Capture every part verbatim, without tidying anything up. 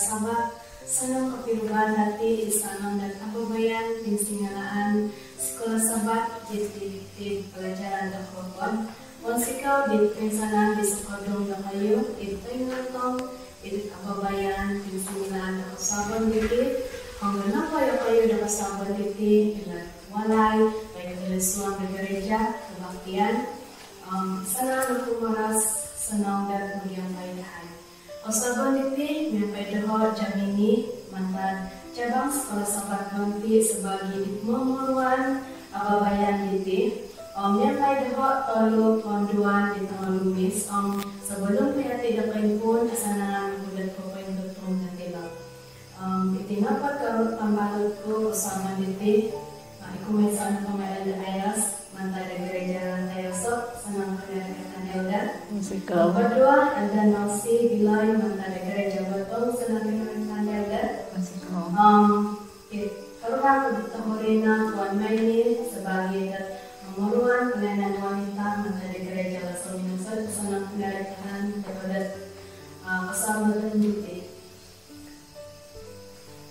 Sabat, sanang kopiruba dati id saalom dot ababayan pinsingilaan Sikula Sabat iti, id pelajaran do kohohod. Pounsikou di toinsanan di sokodung dokoyu id poingontong id ababayan pinsingilaan do kosuabon diti. Om nopo dokoyu do kosuabon diti, ilo walai, baik ilo suang do gereja, kebaktian, om sanang oku moros, sanang dot mogiampai dahai. Kosuabon diti miampai doho Jamini mantad Cabang Sikula Sabat Bonti sabaagi di pomogunan ababayan diti. Om miampai doho tolu pounduan di tongolumis, om sebelum po yati do koimpuun, asanangan oku dot popointutung dati lo. Om iti nopo ka tambalut ku kosuabon diti, ah, i kumoiso nopo nga Elder Iros mantad do gereja Lantai Osop, sanang pinarikatan Elder. Pounsikou. Kedua, Elder Nelsie Biloi mantad do gereja Botong, sanang pinarikatan Elder. Pounsikou. Om i toruhang ku tohuri no Puan Maini sabaagi do pomogunan pelayanan wanita mantad do gereja Lasong Minusot, sanang pinarikatan dot, ah, kosuabon diti.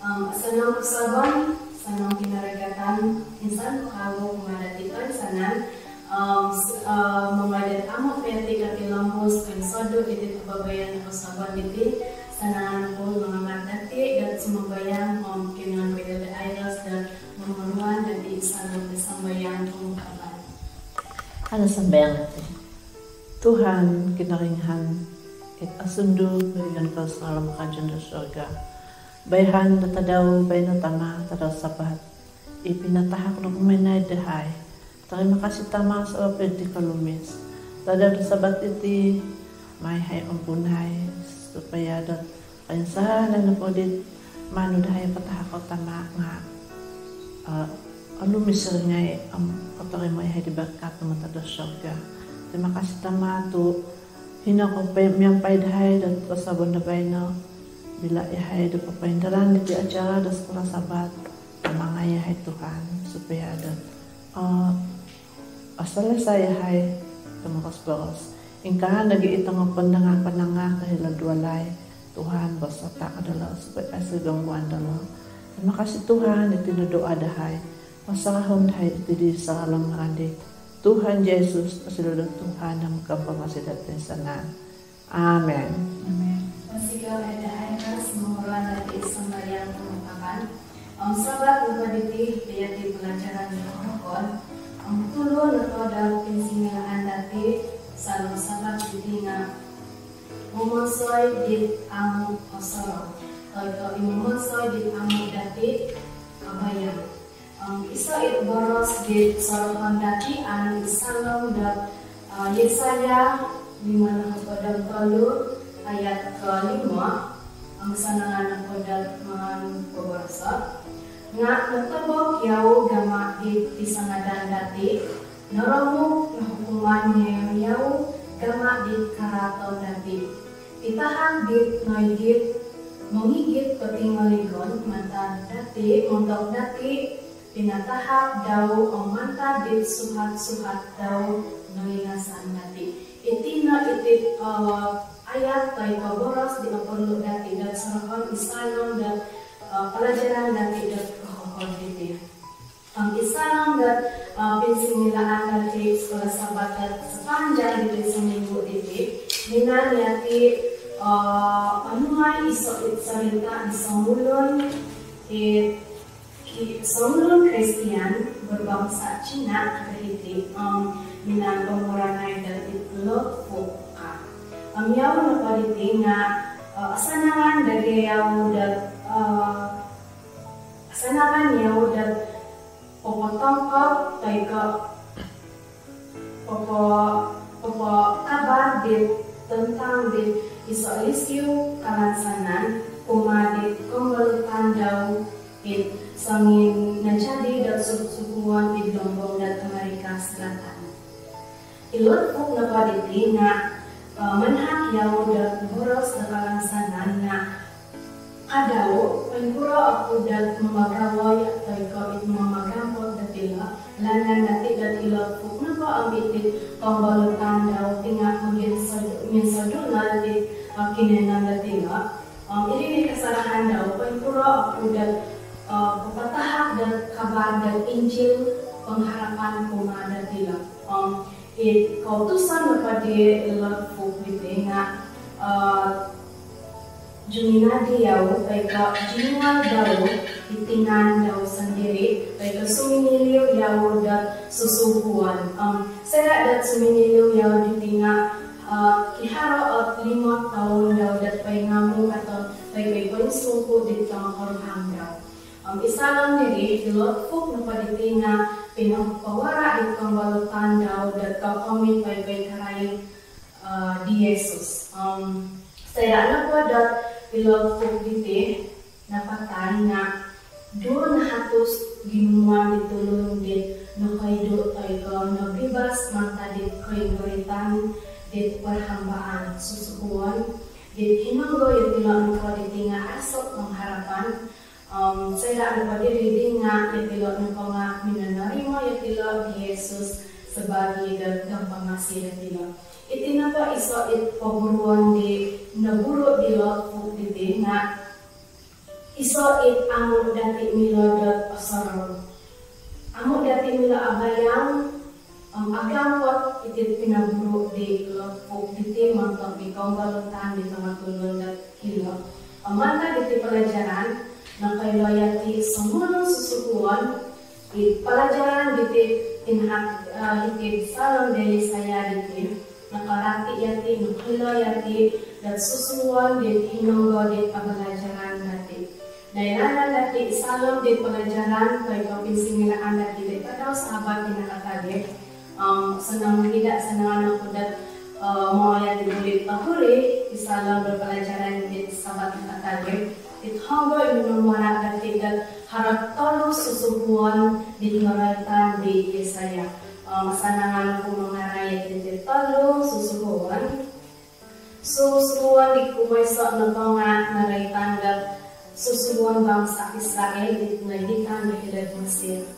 Om sanang kosuabon, sanang pinarikatan, insan po kawagu kumaa dati toinsanan, om s-, om mongoi dot amu po yati kotilombus poinsodu iti ababayan kosuabon diti, asanangan oku mangamot dati dot sumambayang, om kinoingan ku Elder Iros dot pomogunan dati id saalom do sambayang pembukaan. Kanou sambayang dati. Tuhan Kinorohingan, it osundu, Kinorohingan kosonong mamaamazan do surga. Bayahan do tadau baino Tama, tadau Sabat i pinatahak nu kumaa dahai. Terima kasih Tama sabab iti kolumis. Tadau do Sabat iti, mai yahai ompunai supaya do koinsanan nopo dit manu dahai patahako Tama nga, eh, olumis iri ngai om kotorimo yahai di berkat mantad do surga. Terima kasih Tama tu hino ko pe-, miampai dahai do kosuabon do baino. Bila yahai do popoindalan diti acara do Sikula Sabat, tamangai yahai Tuhan supaya do, eh, asalasai yahai do moros-boros. Ingkaa nogi i tongo pendengar-pendengar do hilo'd walai. Tuhan, beserta diolo supaya aiso gangguan diolo. Terima kasih Tuhan, iti no doa dahai. Pasarahon dahai iti id saalom ngaran di Tuhan Yesus, osilih do Tuhan om Kinopomorinsanan. Amen. Amen. Pounsikou Elder Iros, pomogunan dati sambayang pembukaan. Om Sabat nopo diti, yati pelajaran do kohohod. Om tulu nopo do pinsingilaan dati saalom Sabat diti nga momonsoi dit amu osorou, toi ko i momonsoi dit amu dati abayang. Om iso it boros dit sorohon dati id saalom do, eh, Yesaya limo nohopod om tolu ayat kolimo. Om asanangan oku dot manganu poboroso. Nga notobok yau gama di pisangadan dati, noronguk nohukuman yau gama di karaaton dati. Pitahak dit noigit, mongigit potingoligon mantad dati, montok dati pinatahak dau om mantad dit suhat-suhat dau nolingasan dati. Iti no iti, eh, ayat toi ko boros di oporlu dati dot sorohon id saalom dot, eh, pelajaran dati dot kohohod diti. Om id saalom dot, eh, pinsingilaan dati Sikula Sabat dot sepanjang diti seminggu diti, minaan yati, eh, onuai iso it cerita di songulun, it Ki-, songulun Kristian berbangsa Cina do hiti, om minaan pomogunan dati Lotfuk ka. Om yau nopo diti nga, eh, asanangan daa yau dot, eh, asanangan yau dot popotongkop toi ko popo-, popokhabar dit tentang dit iso lisi kalansanan kumaa dit kombolutan dau it songinajadi dot suku-sukuon id lombong dot Amerika Selatan. I Lotfuk nopo diti nga, eh, manahak yau dot boros do kalansanan nga, ka dau, poingkuro oku dot mamagawoi toi ko it mamagampot datilo, langan dati dot i Lotfuk nopo om iti kombolutan dau ti nga moginsodu-, minsodu no dit, eh, kinoiyonon datilo. Om iri no kasarahan papatahak do kabar do Injil pengharapan kumaa dati lo. Om it koutusan nopo di Lord Cook diti nga, eh, juminadi yau, toi ko juminual dau, i tinan dau sondiri, toi ko suminiliu yau do susuhuon. Om soira do suminiliu yau diti nga, eh, kiharo ot limo toun dau do poingamu atau toi ko poinsungku di tongokoruhang dau. Om id saalom diri, i Lord Cook nopo diti nga pinopowara di kombolutan dau do kokomit toi ko i karaid, eh, di Yesus. Om soira nopo do i Lord Cook diti napatai nga duo nahatus ginumuan di tulun di nokoidu toi ko nobibas mantad di koinggoritan di perhambaan, susuhuon di hinonggo yatilo nopo diti nga aiso pengharapan. Om soira nopo diri di nga yatilo nopo nga minonorimo yatilo di Yesus sebagai do gampamasi yatilo. Iti nopo iso it poguruon di noburu di Lord Cook diti nga iso it amu dati milo do osorou. Amu dati milo abayang, om agampot iti pinoburu di Lord Cook diti montok di kombolutan di tongo tulun do hilo. Om mantad diti pelajaran, nokoilo yati songulun susuhuon, i pelajaran diti tinahak, eh, hiti id saalom di Yesaya diti, nokorati yati, nokoilo yati do susuhuon di hinonggo di pelajaran dati. Noilaan dati id saalom di pelajaran toi ko pinsingilaan dati di tadau Sabat di nakatadip. Om sanang ida, sanang anak kuda, eh, mau yati buli tohuri id saalom di pelajaran di Sabat di nakatadip. It honggo i minomuara dati do haro tolu susuhuon di noroitan di Yesaya. Om sanangan oku mangarait diti tolu susuhuon. Susuhuon di kumoiso nopo nga noroitan do susuhuon bangsa Israel di noiditan do hilo'd Mesir.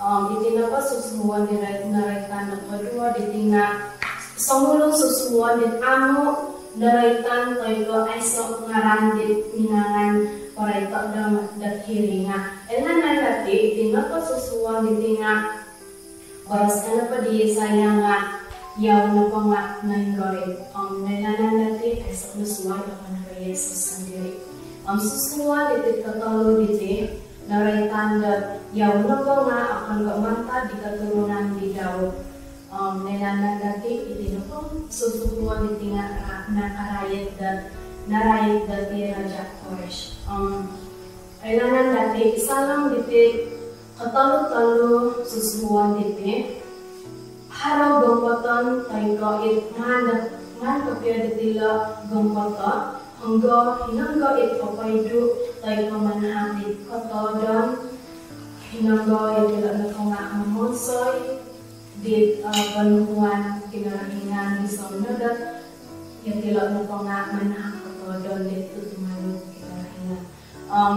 Om iti nopo susuhuon di rai-, noroitan nokoduo diti nga songulun susuhuon di amu noroitan toi ko aiso ngaran di minangan poraito do, do hiri nga. Oilaan dati, iti nopo susuhuon diti nga boros ka nopo di Yesaya nga yau nopo nga noinggorit. Om noilaan dati, aiso nosuai, okon ko Yesus sondiri. Om susuhuon diti kotolu diti, noroitan do yau nopo nga okon ko mantad di keturunan di Daud. Om noilaan dati, iti nopo susuhuon diti nga ra-, nakarait do, narait do i Raja Koresh. Om oilaan dati, id saalom diti kotolu-tolu susuhuon diti, haro gompoton toi ko it maan do, maan kopio ditilo gompoto, honggo, hinonggo it popoidu toi ko manahak di kotodon, hinonggo yatilo nopo nga momonsoi di, eh, ponuhuan Kinorohingan di sonodot, yatilo nopo nga manahak kotodon di tutumanud Kinorohingan. Om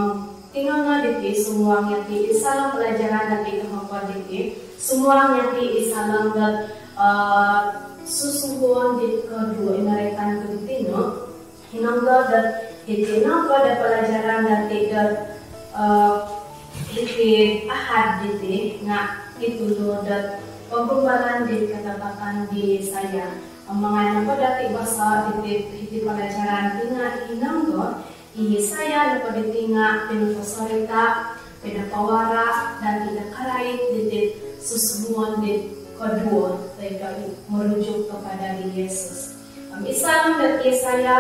tingano diti, sumuang yati id saalom pelajaran dati kohopod diti, sumuang yati id saalom dot, eh, susuhuon di koduo i noroitan ku diti no. Hinonggo dot, iti nopo dot pelajaran dati dot, eh, iti Ahad diti nga i tutur dot pogumbalan di katapatan di Yesaya. Om mangai nopo dati boros diti, iti pelajaran ti nga hinonggo i Yesaya nopo diti nga pinoposorita, pinopowara dati do karait diti susuhuon di koduo, toi ko merujuk kepada di Yesus. Om id saalom dot Yesaya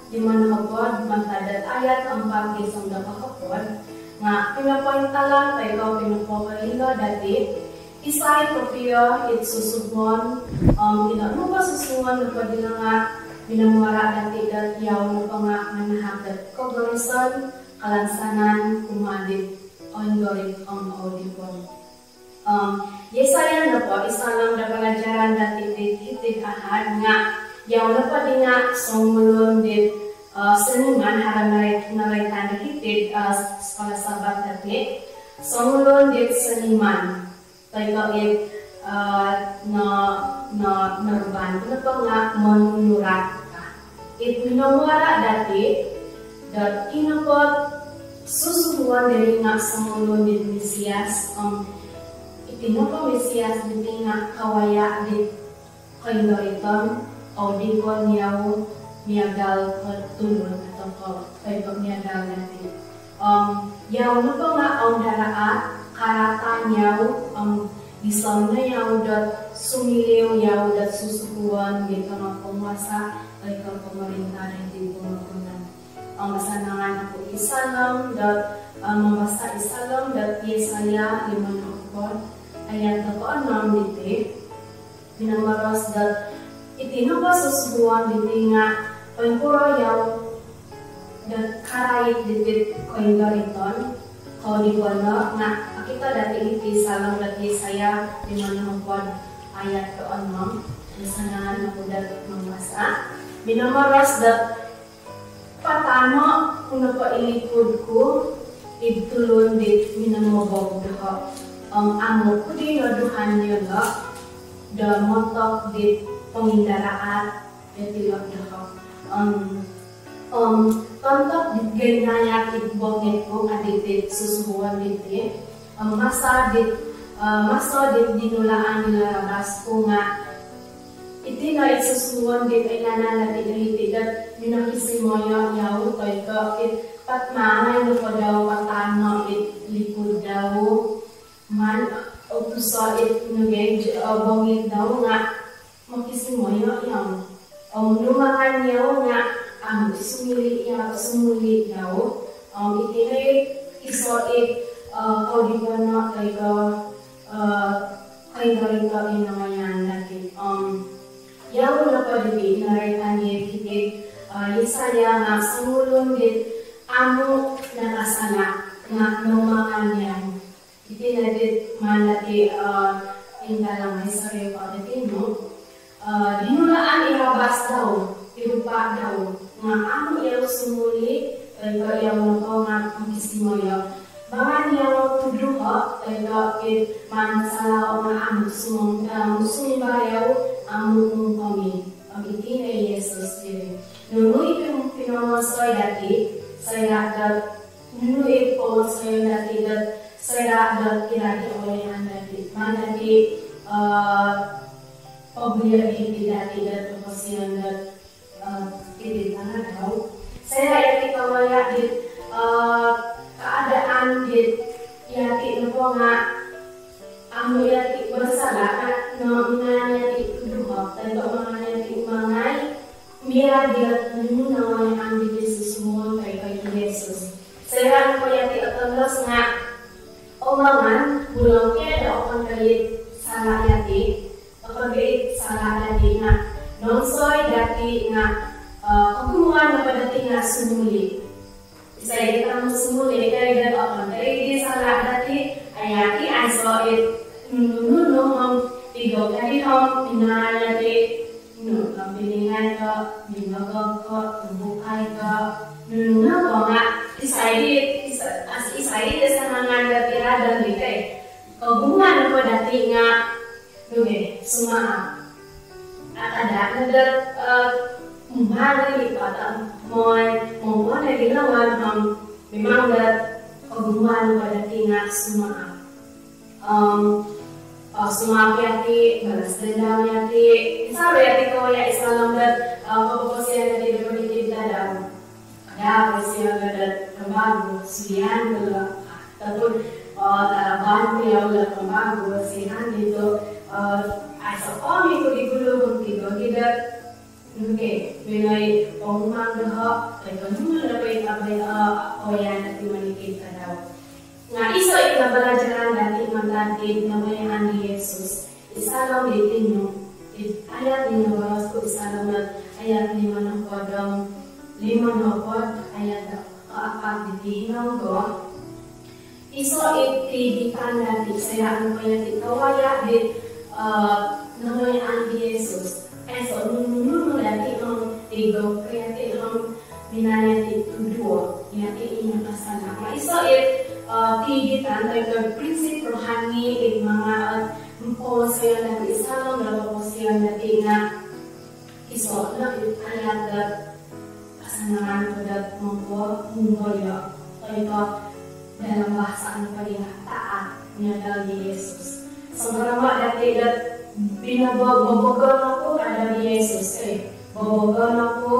limo nohopod mantad dot ayat empat gisom do kohopod nga pinopointalang toi ko pinopokoilo dati isai kopio it susuhuon, om ino nopo susuhuon nopo dino nga minomuara dati dot yau nopo nga manahak dot kogoroson, kalansanan kumaa dit oinggorit om oudipon. Om Yesaya nopo id saalom do pelajaran dati di hiti'd Ahad nga yau nopo di nga songulun dit, eh, seniman, haro noroitan di hiti'd, eh, sekolah Sabat dati, songulun dit seniman. Toi ko it, eh, no, no, norban, nopo nga monunurat. It minomuara dati dot ino po Susuhuon diri nga songulun di Mesias, om iti nopo Mesias diti nga kawaya di koindoriton, koudikon yau miagal ko tulun atau ko, ko miagal dati. Om yau nopo nga om daraat, karatan yau, om gisom no yau dot sumiliu yau dot susuhuon di tongo penguasa, toi ko pemerintah di pomogunan. Om asanangan oku id saalom dot, om mambasa id saalom dot Yesaya limo nohopod ayat do koonom diti. Minomoros dot iti nopo susuhuon diti nga poingkuro yau dot karait diti koindoriton, koudikon no, nga okito dati iti saalom dot Yesaya limo nohopod ayat koonom. Asanangan oku dot mambasa. Minomoros dot patano ku nopo i likud ku id tulun dit minomobog doho, om amu ku di noduhan yolo do montok dit pongindaraat yotilo doho. Om, om tontok dit ginayat id bongit ku ka diti susuhuon diti, om maso dit, eh, maso dit dinulaan di larabas ku nga iti no id susuhuon dit oinsanan dati do hiti dot minokisimoyo yau toi ko it pat maangai nopo dau patano it likud dau, maan opuso it nugej, eh, bongit dau nga mokisimoyo yau. Om numangan yau nga amu sumili yau, sumili yau. Om iti no it iso it, eh, koudikon no toi ko, eh, koindoriton i nangayaan dati. Om yau nopo diti noroitan di hiti, eh, Yesaya nga songulun dit amu nakasala nga numangan yau. Iti no dit maan dati, eh, intalangai, sorry po diti no. Eh, dinulaan i labas dau, i rupa dau, nga amu yau sumuli, toi ko yau nopo nga mokisimoyo. Mangan yau tuduho, toi ko it maan salao nga amu sumong, eh, sumimbar yau, amu mungkomi. Om iti no i Yesus diri. Nunu i pin-, pinongonsoi dati, soira dot, nunu i pongonsoyon dati dot, soira dot irad di owoyoon dati. Maan dati, eh, pogulion hiti dati dot koposion dot, eh, iti tadau. Soira yati kawaya dit, eh, keadaan dit yati nopo nga amu yati bersalah, nga no minaan yati tuduho, toi ko minaan yati umangai, miagal dot nunu nangayaan di Yesus, sumomok toi ko i Yesus. Soira nopo yati otondos nga, o mangan, bulong kio do okon ko it sala yati, okon ko it sala dati nga nonsoi dati nga, eh, kogumuan nopo dati nga sumuli. Isai it amu sumuli, kai dot okon ko it sala dati, ayati aiso it nunu-nunu om, igo kadi om, minaan yati, nu, om piningan ko, minogog ko, tubukai ko, nunu nopo nga, isai it, isa-, as-, isai it asanangan dati radon di kai. Kogumuan nopo dati nga, duge, sumaap. Akada no dot, eh, mungkari patang, moi, mungkon di lawan, om, memang dot kogumuan nopo dati nga sumaap. Om, eh, sumaap yati, balas dendam yati, isai yati kawaya id saalom dot, eh, koposion dati do monikid tadau. Ada koposion dot kembagu, sulian dulu. Ataupun, eh, taraban ku yau dot kembagu, sihan ditu, eh, aiso komi ku di gulu, bukti bagi dot, okey, minoi pengumuman doho, toi ko nunu nopo it, eh, owoyoon dati monikid tadau. Nga iso it pelajaran dati mantad it nawayaan di Yesus id saalom di tinu, id ayat limo belas tu id saalom dot ayat limo nohopod om, limo nohopod ayat kaapat diti hinonggo. Iso it tigitan dati, soira nopo yati kawaya di, eh, nawayaan di Yesus. Aiso nunu-nunu dati om, igo yati om, minaan yati tuduho, yati i nakasala. Nga iso it, eh, tigitan, toi ko prinsip rohani it manga, eh, pongonsoyon dati id saalom do koposion dati nga iso no it ayat dot asanangan oku dot mongko-, mongkoyo. Ito dalam bahasa nopo diti nga taat miagal di Yesus. Songkuro ma dati dot binobo-, bobogon oku, ka di Yesus, eh, bobogon oku,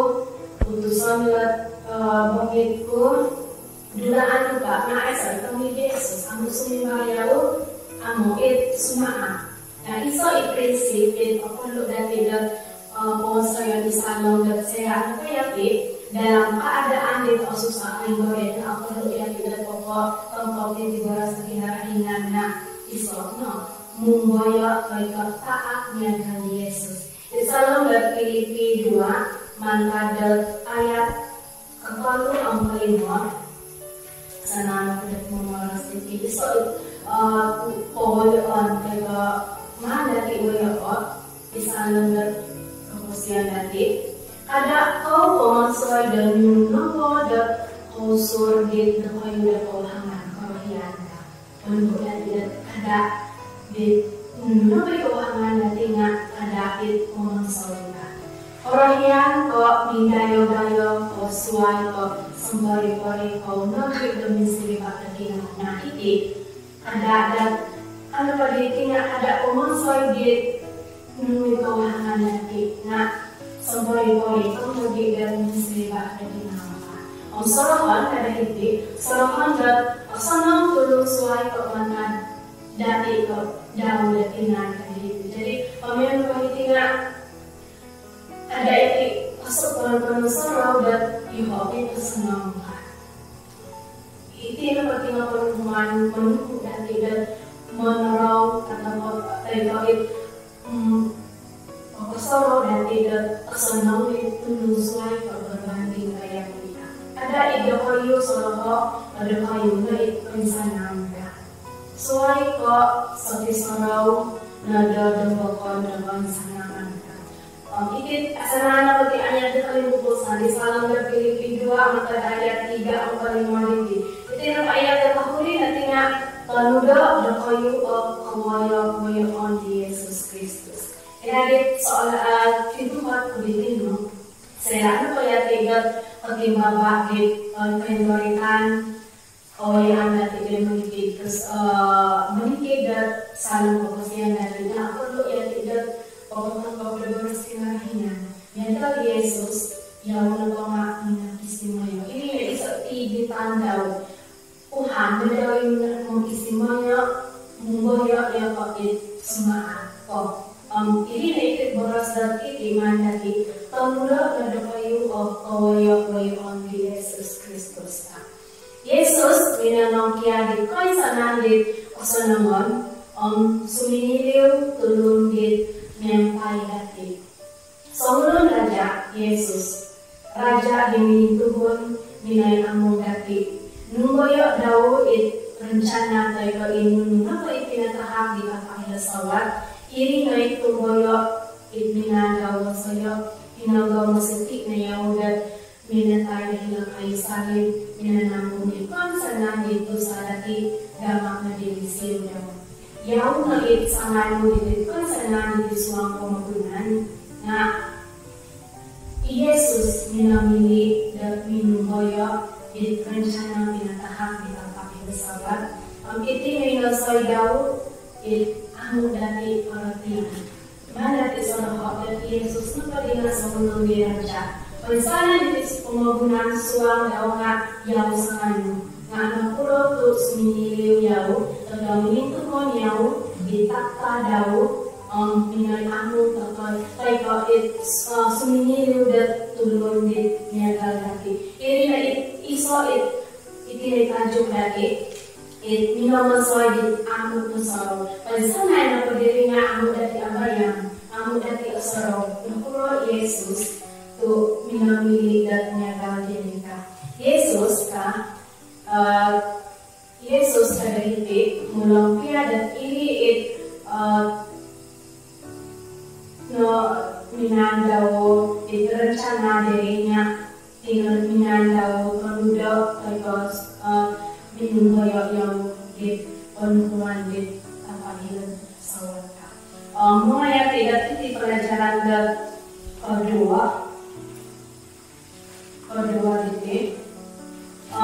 utuson dot, eh, bangkit ku, dulaan ku ka, nga aiso i tondu di Yesus, amu sumimbar yau, amu it sumaat. Nga iso i prinsip it oporlu dati dot, eh, pongosoyon id saalom dot soira nopo yati dalam keadaan dit osusa, inggorit, nga oporlu yati dot popotongkop iti boros do Kinorohingan nga iso no, mumboyo toi ko taat miagal di Yesus. Id saalom dot Pilipi dua, mantad dot ayat kotolu om kolimo. Sanang oku dot momoros diti. Iso, eh, powoyoon toi ko maan dati woyoon id saalom dot koposion dati. Kada kou pomonsoi do nunu nopo dot kounsur dit dokoyu do kouhangan korohian ka. Ponuu dati dot kada dit nunu nopo i kouhangan dati nga kada dit pomonsoi ka. Korohian ko mindayo-dayo ko suai ko sompori-pori ko nogi do minsiriba do kinaman iti. Kada dot, ano po diti nga kada pomonsoi dit nunu i kouhangan dati nga sompori-pori ko nogi do minsiriba do kinaman. Om sorohon ka diti, sorohon dot osonong tulun suai ko mantad dati ko dau dot tinan ka diti. Jadi, pamian ko diti nga kada iti osonong, osonong sorou dot iho it osonong ka. Iti no poti nga ponumpuan, ponumpu dati dot monorou kata ko, toi ko it, mm, poposorou dati dot osonong it tulun suai ko berbanding ka yang kita. Kada i dokoyu soroho, kada dokoyu no it koinsanangan ka. Suai ko sokisorou no do dombokon do koinsanangan ka. Om iti asanangan oku ti ayat do kolimpupusan id saalom do Pilipi dua, mantad ayat tiga om kolimo diti. Iti no ayat do tohuri dati nga, tonudo dokoyu o kowoyo-woyoon di Yesus Kristus. Ina dit soal, eh, tintuhot ku diti no. Soira nopo yati dot kotimbaba dit, eh, koinggoritan, kowoyoon dati do monikid, terus, eh, monikid dot saalom koposion dati nga oporlu yati dot popotongkop do boros Kinorohingan. Miagal di Yesus, yau nopo nga minokisimoyo. Iri no iso id tanda Tuhan, miagal i minokisimoyo, mumboyo yau ko it sumaat. Oh, om iri no iti boros dot iti maan dati, tonudo no dokoyu o kowoyo-woyoon di Yesus Kristus. Yesus minonongkiad di koinsanangan di kosonongon om sumiliu tulun di miampai dati. Songulun raja Yesus, raja di minintuhun minoi amung dati. Mumboyo dau it rencana toi ko i nunu nopo i pinatahak di Tapa id sawat, iri no i tumboyo it minaan dau. Soyo, hinogo mositi no yau dot minatai do hilo kayu salib, minananggung di koinsanangan di dusa dati, gamak no di lisi dau. Yau no it sanganu di koinsanangan di suang pomogunan, nga i Yesus minomili dot minumboyo di rencana pinatahak di Tapa id sawat. Om iti no i nosoi dau it amu dati orotian. Maan dati soroho dot i Yesus nopo diti nga songulun di raja. Koinsanangan di pomogunan suang dau nga yau sanganu. Nga nokuro tu sumiliu yau, toi ko minintuhun yau di takhta dau, om minoi amung toi ko, toi ko it, eh, sumiliu dot tulun di miagal dati. Iri no it iso it Iti no i tajuk dati, it minomonsoi dit amu posorou. Poinsomok nopo diri nga amu dati abayang, amu dati osorou nokuro i Yesus tu minomili dot miagal diri ka. Yesus ka, eh, Yesus ka do hiti, mulong pia dot iri it, eh, no minaan dau it rencana diri nga tinggal minaan dau tonudo, toi ko, eh, minumboyo yau di ponuhuan di Tapa id sawat ka. Eh, mongoi yati dot iti pelajaran dot, eh, kedua. Kedua diti.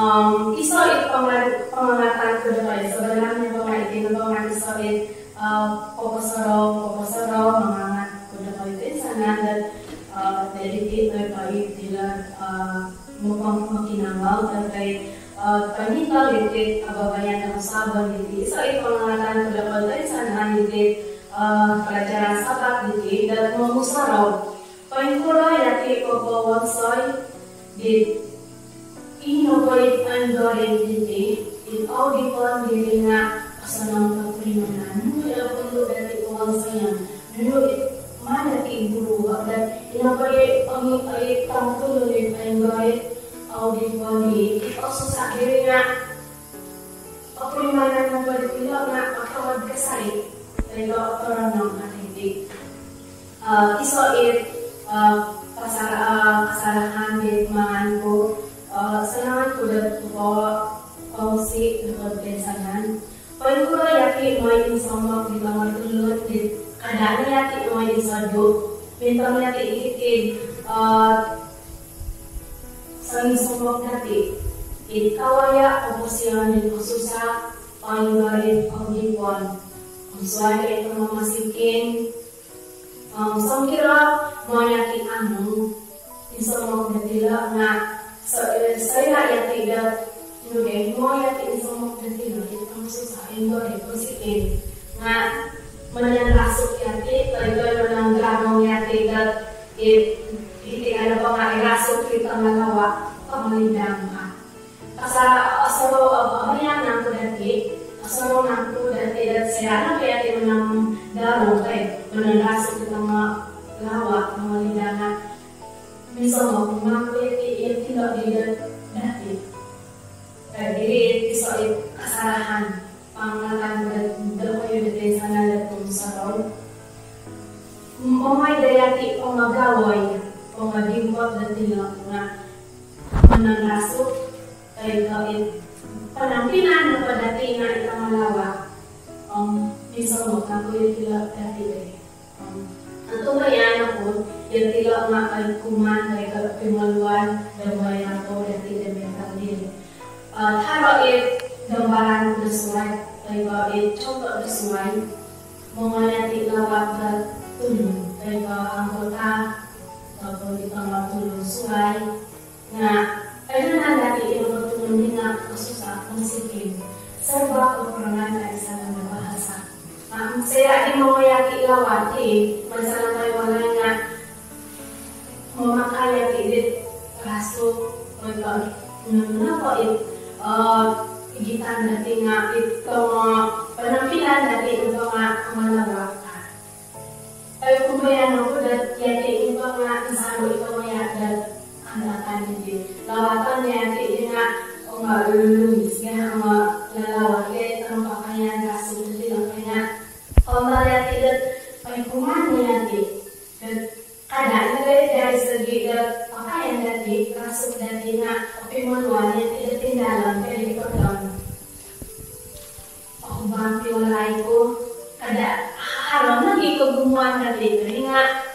Om iso it pangan-, pangangatan ku dokoyu, sebenarnya pangan iti no pangan iso it, eh, poposorou, poposorou, mangangat ku dokoyu toinsanan dot, eh, jadi ti toi pai tilo, eh, mopang-, mokinongou toi pai, eh, panyintong diti, eh, ababaayan do sabon diti. Iso it pangangatan ku dokoyu toinsanan diti, eh, pelajaran Sabat diti, dot momusorou. Poingkuro yati popowonsoi di ino boi poingkuro diti, it au di pon diri nga osonong kopurimanan. Nunu i oporlu dati powonsoyon? Nunu i maan dati guru, dan ino boi ongi ai tangkul di poingkuro au di pon di, it osusa diri nga opurimanan nopo ditilo nga otongod kasari toi ko otoronong ati ti. Eh, iso it, eh, kasala-, eh, kasalahan di mangan ku, eh, sanangan ku dot popokongsi dokoyu toinsanan. Poingkuro yati moi insomok di tongo tulun di, kada no yati moi insodu, mintong yati iti, eh, songinsomok dati. It kawaya, koposion, it kosusa, poingkuro it au di pon. Om suai it tongo mosikin, om songkuro moi yati amu insomok datilo nga so-, soira yati dot, nunu ge, moi yati insomok datilo it tongo susa, poingkuro it mosikin, nga monongrasuk yati toi ko mononggarung yati dot it, iti nga nopo nga irasuk it tongo lawa, tongo lidang ka. Asa, osorou, ababaayan nangku dati, osorou nangku dati dot soira nopo yati mononggarung toi monongrasuk it tongo lawa, tongo lidang nga minsomok nangku yati, yati tilo di dot dati. Eh, diri iso it kasalahan pangangatan ku dot dokoyu dot toinsanan dot momusorou. Mongoi do yati pongogawoi, pongodimpot datilo nga monongrasuk toi ko it panampilan nopo dati nga it tongo lawa. Om minsomok nangku yati tilo dati diri. Om otumbayaan oku, yati tilo nga oikuman toi ko pimoluan do moi rapo dati do mintong diri. Eh, haro it gambaran do suai toi ko it contoh do suai. Mongoi yati lawat do tulun toi ko anggota ataupun it tongo tulun suai. Nga, oilaan dati ino tulun di nga kosusa, mosikin, serba kekurangan dari segi bahasa. Nga, soira di mongoi yati lawat di, misalnya koi walai nga mamakai yati di rasuk, toi ko nunu nopo it, eh, igitan dati nga it tongo, eh, penampilan dati it tongo malawa. Oikumbayaan oku dot yati nopo nga insan bo iko maya dot andakon diri. Lawatan yati di nga, oh, nga lululungi, nga, nga lalawa, nga tongo pakaian rasuk dati nga. Ombal yati dot oikuman yati dot kada no dari segi dot pakaian dati, rasuk dati nga, tapi moluan yati dot tindalan, jadi potong. Oku bang ti walai ku, kada haro nogi kogumuan dati, nga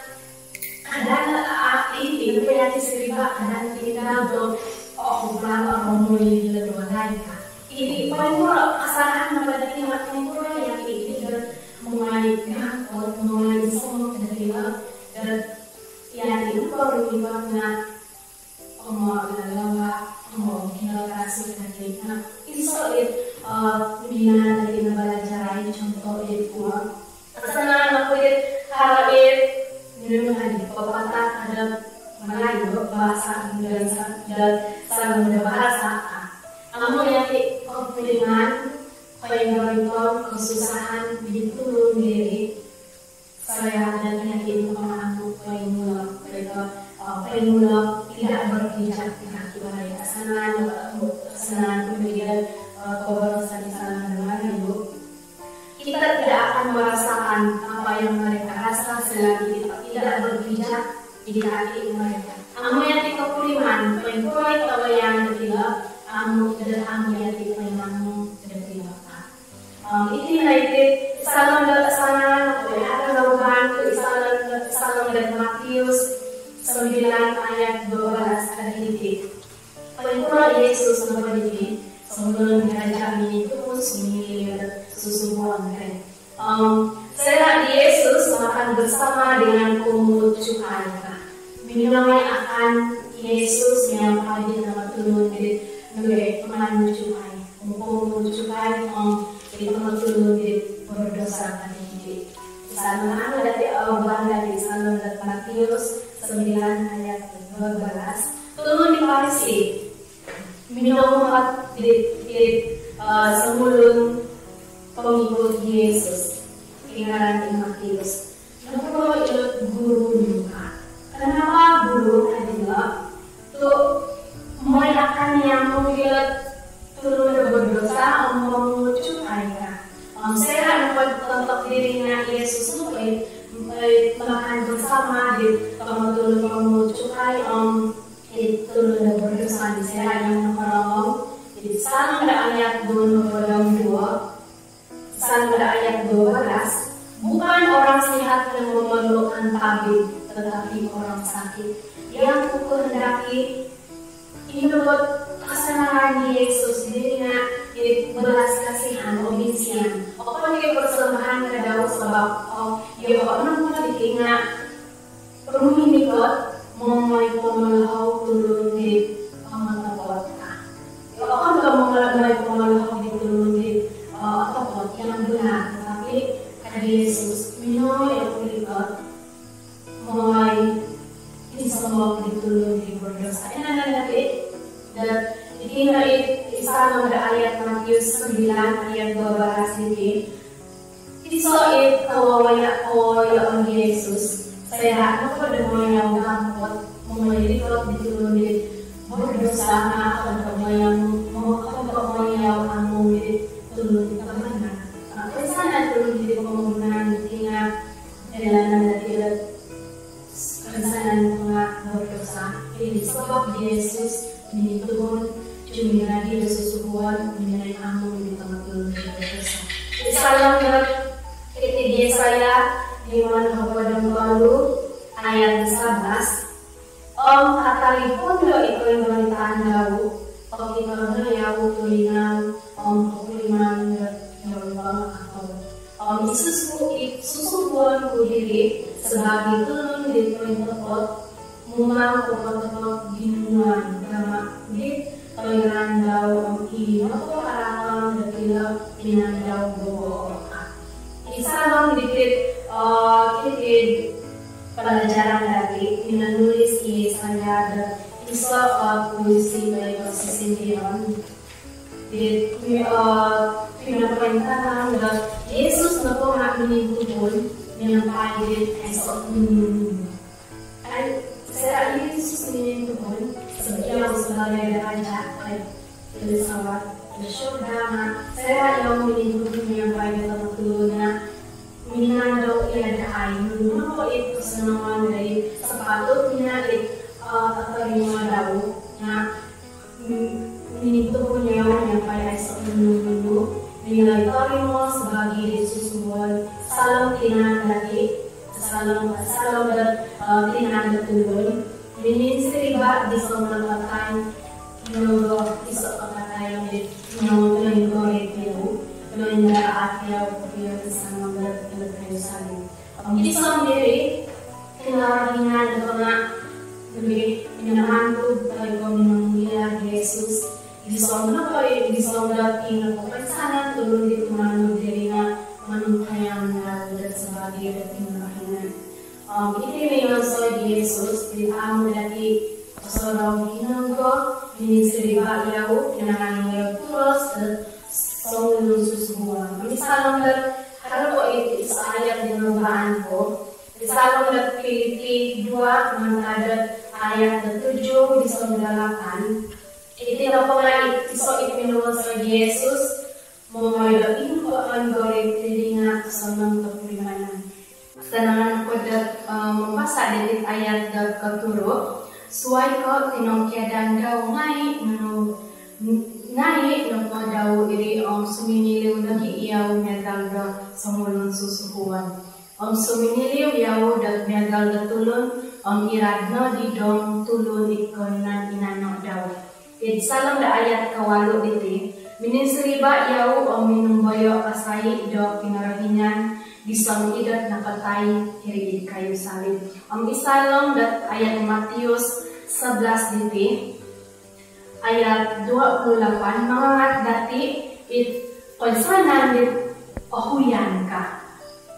kada no, ah, iti nopo yati siriba, kada no tinggal do, oku bang, ah, momulih do walai ka. Iti poingkuro kasalahan nopo dati nga poingkuro yati iti do mongoi gangkot, mongoi insomok datilo, dot yati nopo rumikot nga om lalawa, om kino rasuk dati. Nah, iso it, eh, minaan dati nabalajar ai, contoh it kuo. Asanangan oku it, haro it, nunu hadi, pepatah do Melayu, bahasa Indonesia, do saalom do bahasa. Amu yati kopuriman, koinggoriton, kosusahan di tulun diri, soira dati nopo nga amu poingmulo, toi ko, eh, poingmulo tidak berpijak di kaki orang. Asanangan, eh, asanangan oku do, eh, koborosan di saalom do Melayu. Kita tidak akan merasakan apa yang mereka rasa selagi kita tidak berpijak di kaki mereka. Amu yati kopuriman poingkuro it kawayaan datilo, amu, dot amu yati poingamu datilo. Om iti no iti saalom dot asanangan oku, haro no bang tu saalom dot, saalom dot Matius sembilan ayat dua belas ka hiti. Yesus nopo diti, sebelum diraja mintuhun sumiliu do susuhuon kai. Om soira di Yesus makan bersama dengan pungut cukai ka. Minongoi akan Yesus miampai di tulun-tulun di nongoi pungut cukai. Pungut cukai om di tulun-tulun di berdosa tadi. Sama ada di awal dari Salom Matius sembilan ayat dua belas. Tulun di Farisi minongoi di, di, eh, sumulun pengikut Yesus. Ingaran di Matius. Nokuo ilo guru nu ka. Kenapa guru ka dilo? Tu mooi akan miamung ilo tulun do berdosa om pungut cukai ka. Om soira nopo tontok diri nga Yesus nopo i, eh, makan bersama di tulun pungut cukai om i tulun do berdosa di soira yang nokorongou. Di Salom do ayat dua nopo dau dua. Salom do ayat dua belas, bukan orang sehat yang memerlukan tabib, tetapi orang sakit. Yang kukehendaki, ino nopo kesenangan Yesus diri nga i belas kasihan, obinsian. Okon ko persembahan ka dau sebab, oh, iyo, okon ko dikit nga rumikot mooi pomolohou tulun di otopot ka. Okon ko mooi pomolohou di tulun di, eh, otopot yang benar, tetapi ka di Yesus, minongoi rumikot mooi insomok di tulun di berdosa. Ino no dati, dan iti no i, i Salom do ayat Matius sembilan ayat dua belas diti. Iso i kawaya-, kawayaan Yesus, soira nopo do mooi yau gampot mooi rikot di tulun di berdosa nga okon ko mooi yau, mo-, okon ko mooi yau amung di tulun di kebenar. Nga, koinsanan tulun di pomogunan diti nga, ilo no dati ilo koinsanan nga berdosa. Iri sabab Yesus minintuhun, cuminagi do susuhuon, minongoi amung di tongo tulun di berdosa. Di Salom do, iti di Yesaya limo nohopod om tolu ayat sebelas. Om katalipun do i koindoritaan dau, pokitono yau tulingau, om populiman do yau bang akou. Om i susu-, i susuhuon ku diri sebagai tulun di pointopot, mumang ko pointopot di nuan gama di toiran dau om i nopo karakon do tilo tinan dau bobo oka. I Salom dikit, eh, kikid pelajaran dati, minonulis i Yesaya do iso, eh, puisi toi ko sisindion. Di, eh, pinopointalang do Yesus nopo nga minintuhun miampai di aiso nunu-nunu. Ai, soira Yesus minintuhun, sebab yau sebagai raja, ai, filsafat, bersyukur nga, soira yau minintuhun miampai di tongo tulun nga, minaan dau i adaai, nunu nopo i kesenangan dau, sepatutnya i, eh, terima dau, nga, mm, minintuhun yau miampai aiso nunu-nunu, minaan dau torimo sebagai di susuhuon, Salom tinan dati, Salom, Salom do, eh, tinan do tulun. Mininsiriba di Salom do katai, nonggo iso katai di nonggo toinggorip yau, toindaraat yau kopio di Salom do tulun Yerusalem. Om gisom diri, Kinorohingan do nga lebih minamantug toi ko minonguliar Yesus. Gisom nopo i, gisom dati nopo koinsanan tulun di tumanud diri nga manungkayang dau do sebagai do Kinorohingan. Om iti minonsoy di Yesus di amu dati osorou hinonggo, mininsiriba yau, pinangayo yau turos do songulun susuhuon. Om i Salom do haro po i, i ayat di nobaan ku. I Salom do Filipi dua mantad do ayat do tujuh gisom do lapan. Iti nopo nga i, iso i minonsoy di Yesus, mooi do ingkuo toinggorip diri nga osonong kopurimanan. Osonong nopo do, eh, mambasa diti ayat do koturu, suai ko tinongkiadan dau ngai, nunu, ngai nopo dau iri om sumiliu nogi yau miagal do songulun susuhuon. Om sumiliu yau do miagal do tulun, om irad no di dong tulun id koinan-inano dau. Id saalom do ayat kawalu diti, mininsiriba yau om minumboyo kasai do Kinorohingan gisom i dot napatai hiri id kayu salib. Om id saalom dot ayat Matius sebelas diti, ayat dua puluh lapan, mangangat dati id koinsanan dit ohuyan ka.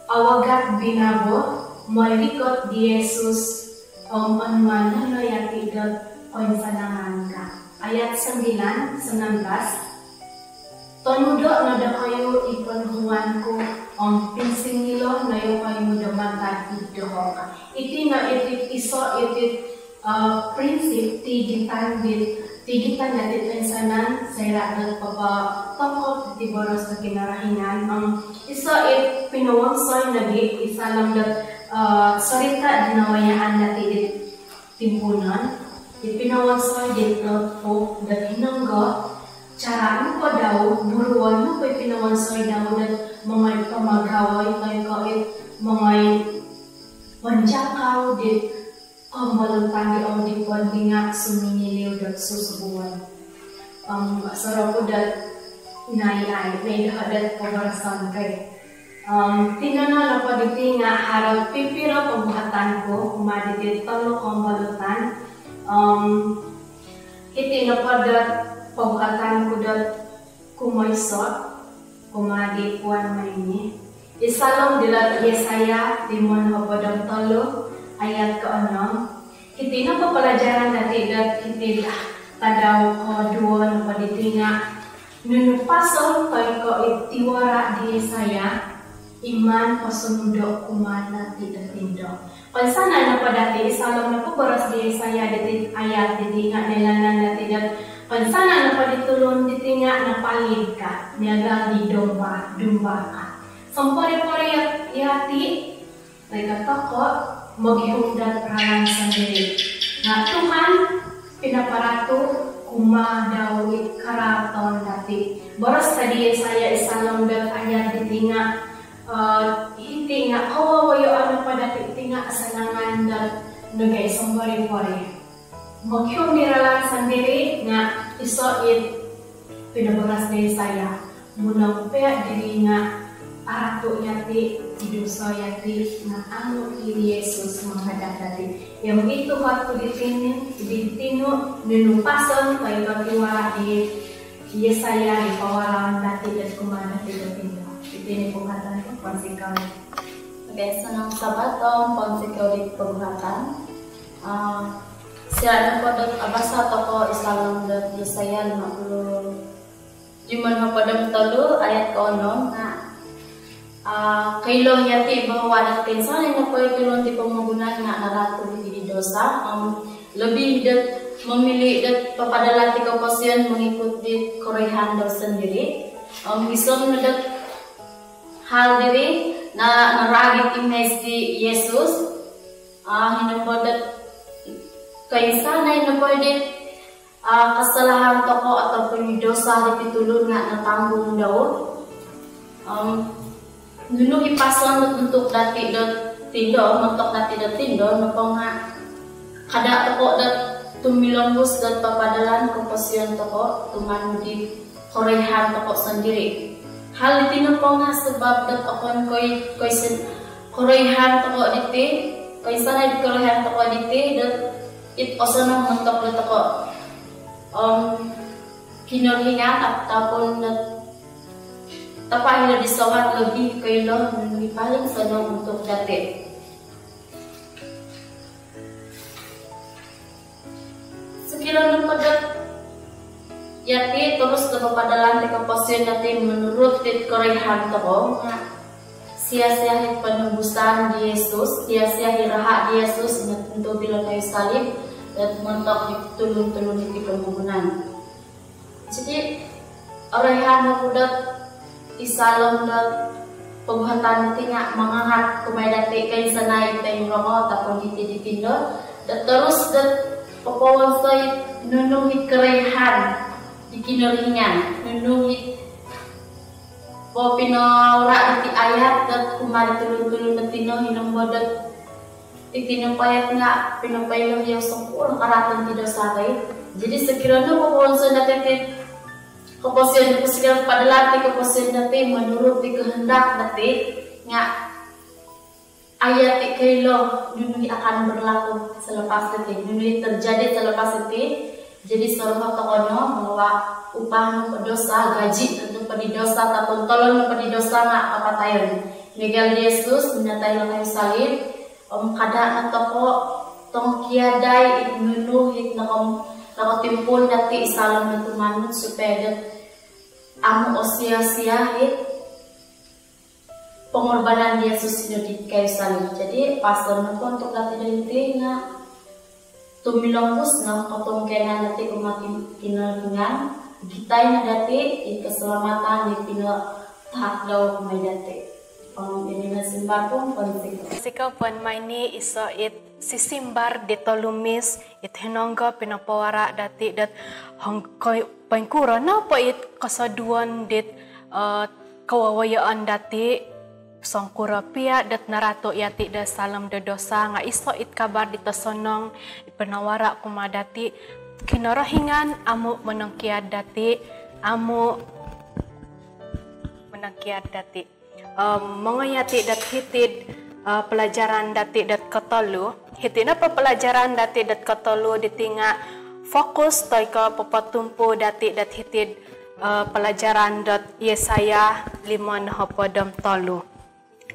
Awagat binabo, mooi rikot di Yesus om onuan no yati dot koinsanangan ka. Ayat sembilan, sembilan belas, tonudo no dokoyu i ponuhuan ku om pinsingilo no yokoyu do mantad id doho ka. Iti no iti iso iti eh, prinsip tigitan di, tigitan dati toinsanan soira dot papatongkop diti boros do Kinorohingan. Om iso i pinowonsoi nogi id saalom dot, eh, sorita di nawayaan dati di timpuunon. I pinowonsoi di Lot Pope dot hinonggo cara nopo dau, buruon nopo i pinowonsoi dau dot mongoi pamagawoi toi ko i mongoi ponjakau di kombolutan di ongdipon di nga sumingiliu dot susubuon. Om soroku dot nai ai, nai doho dot poboroson kai. Om tinono nopo diti nga haro pipiro poguhatan ku kumaa diti tolu kombolutan. Om hiti nopo dot poguhatan ku dot kumoiso kumaa di Puan Maini. Id saalom dilo Yesaya limo nohopod om tolu ayat koonom. Hiti nopo palajaran dati dot hiti tadau koduo nopo diti nga nunu pason toi ko i tiwara di Yesaya i maan posunudo kumaa dati do tindo. Koinsanai nopo dati id saalom nopo boros di Yesaya diti ayat diti nga noilaan dati dot koinsanai nopo di tulun diti nga napalid ka, miagal di domba, dumba ka. Sompori-pori yati, toi ko tokou, mogihum dot ralan sondiri. Nga Tuhan pinaparatu kumaa dau i karaaton dati. Boros ka di Yesaya id saalom dot ayat diti nga, eh, hiti nga kowowoyoon nopo dati ti nga asanangan dot nogi sompori-pori. Mogihum di ralan sondiri nga iso it pinoboros di Yesaya. Munong pia diri nga aratu yati, i dosa yati nga anu i Yesus manghadap dati. Om i tuhot ku di tini, di tinu, nunu pason toi ko tiwara di Yesaya i pawaraon dati dot kumaa dati do tindo. Iti no poguhatan ku, pounsikou. Okey, sanang Sabat om pounsikou di poguhatan. Ah, soira nopo dot abasa tokou id saalom dot Yesaya lima puluh, limo nohopod om tolu ayat koonom nga, ah, koilo yati bahawa dot koinsanai nopo i tulun di pomogunan nga naratu id dosa, om lebih dot memilih dot papadalan ti koposion mengikut di korohian dau sondiri. Om gisom no dot hal diri nga naragit imej di Yesus, ah, hinombo dot koinsanai nopo dit, ah, kesalahan tokou ataupun dosa diti tulun nga natanggung dau. Om nunu i pason dot untuk dati dot tindo, montok dati dot tindo nopo nga kada tokou dot tumilombus dot papadalan koposion tokou tumanud di korohian tokou sondiri. Hal diti nopo nga sabab dot okon ko i, ko i sen-, korohian tokou diti, koinsanai di korohian tokou diti dot it osonong montok do tokou. Om Kinorohingan ataupun dot Tapa hilo di sawat lebih koilo nunu i paling osonong untuk dati. Sokiro nopo dot yati terus do papadalan ti koposion yati menurut dit korohian tokou nga sia-sia i penebusan di Yesus, sia-sia i raha di Yesus nga tumanud dilo kayu salib, dot montok di tulun-tulun di pomogunan. Jadi, orohian oku dot id saalom dot poguhatan diti nga mangangat kumaa dati koinsanai poingirongo ataupun hiti di tindo, dot terus dot popowonsoi nunu i korohian di Kinorohingan, nunu i popinoura diti ayat dot kumaa di tulun-tulun dot tino hinombo dot iti nopo ayat nga pinopoilo yau songkuo karaatan ti dosa kai. Jadi sekiranya koposion dati ti, koposion, sekiranya pada lati koposion dati menurut di kehendak dati, nga ayat ti kailo nunu akan berlaku selepas diti, nunu terjadi selepas diti. Jadi soroho tokou no bahwa upah nopo dosa, gaji nopo di dosa, tatuntolon nopo di dosa nga kapatayon. Miagal di Yesus minatay lo kayu salib, om kada no tokou tongkiadai it nunu it nokom-, nokotimpuun dati id saalom do tumanud supaya dot amu osia-sia it pengorbanan Yesus ino di kayu salib. Jadi pasal nopo untuk dati do hiti nga tumilombus no kotongkianan dati kumaa Kinorohingan, igitai no dati i keselamatan di pinatahak dau kumaa dati. Om iri no simbar ku, pounsikou. Pounsikou po. Maini iso it sisimbar di tolumis it hinonggo pinapawara dati dot hong-, koi-, poingkuro nopo it kosoduon dit, eh, kowowoyoon dati, songkuro pia dot naratu yati do saalom do dosa, nga iso it kabar dit osonong pinawara kumaa dati, Kinorohingan amu monongkiad dati, amu monongkiad dati. Om, mongoi yati dot hiti'd, eh, pelajaran dati dot kotolu. Hiti nopo pelajaran dati dot kotolu diti nga fokus toi ko popotumpu dati dot hiti'd, eh, pelajaran dot Yesaya limo nohopod om tolu.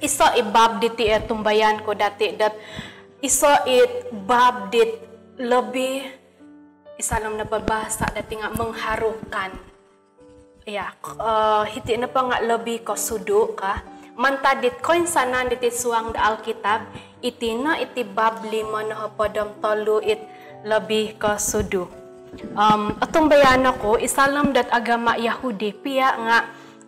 Iso i bab diti, eh, tumbayaan ku dati dot iso it bab dit lebih, id saalom nopo bahasa dati nga mengharukan. Ya, eh, hiti nopo nga lebih kosudu ka. Mantad dit koinsanan diti suang do Alkitab, iti no iti bab limo nohopod om tolu it lebih kosudu. Om, otumbayaan oku, id saalom dot agama Yahudi pia nga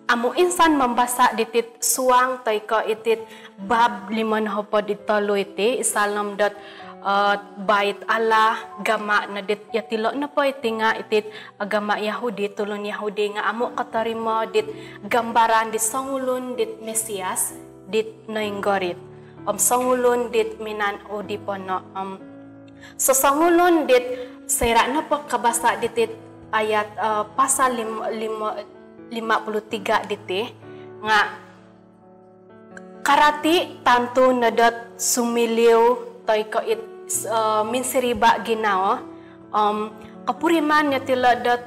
amu insan mambasa ditit suang toi ko itit bab limo nohopod om tolu iti, id saalom dot, eh, Bait Allah, gama no dit yatilo nopo iti nga itit agama Yahudi, tulun Yahudi nga amu kotorimo dit gambaran dit songulun dit Mesias dit noinggorit om songulun dit minaan udipono. Om sosongulun dit soira nopo kabasa ditit ayat, eh, pasal lim-, limo, lima puluh tiga diti nga karati tantu no dot sumiliu toi ko it, eh, minsiriba ginawo, om kopuriman yatilo dot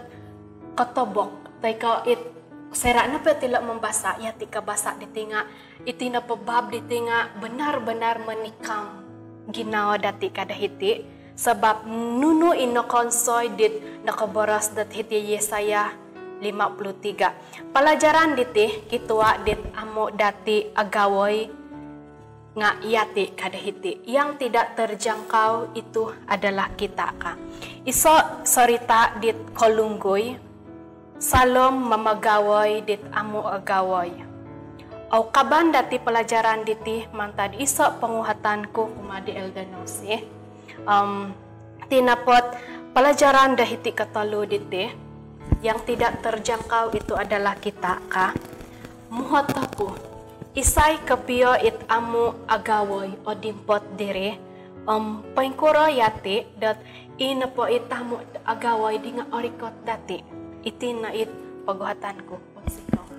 kotobok toi ko it soira nopo yatilo mambasa, yati kabasa diti nga iti nopo bab diti nga benar-benar menikam ginawo dati ka do hiti, sabab nunu i nokonsoi dit nokoboros dot hiti Yesaya lima puluh tiga. Pelajaran diti kitua dit amu dati agawoi nga yati ka do hiti. Yang tidak terjangkau itu adalah kita ka. Iso sorita dit kolunggui, saalom mamagawoi dit amu agawoi. Au kaban dati pelajaran diti mantad iso ponguhatan ku kumaa di Elder Nosi. Om, iti nopo pelajaran do hiti kotolu diti, yang tidak terjangkau itu adalah kita ka. Muhot oku, isai kopio it amu agawoi o dimpot diri, om poingkuro yati dot i nopo it amu agawoi di nga orikot dati. Iti no it ponguhatan ku. Pounsikou.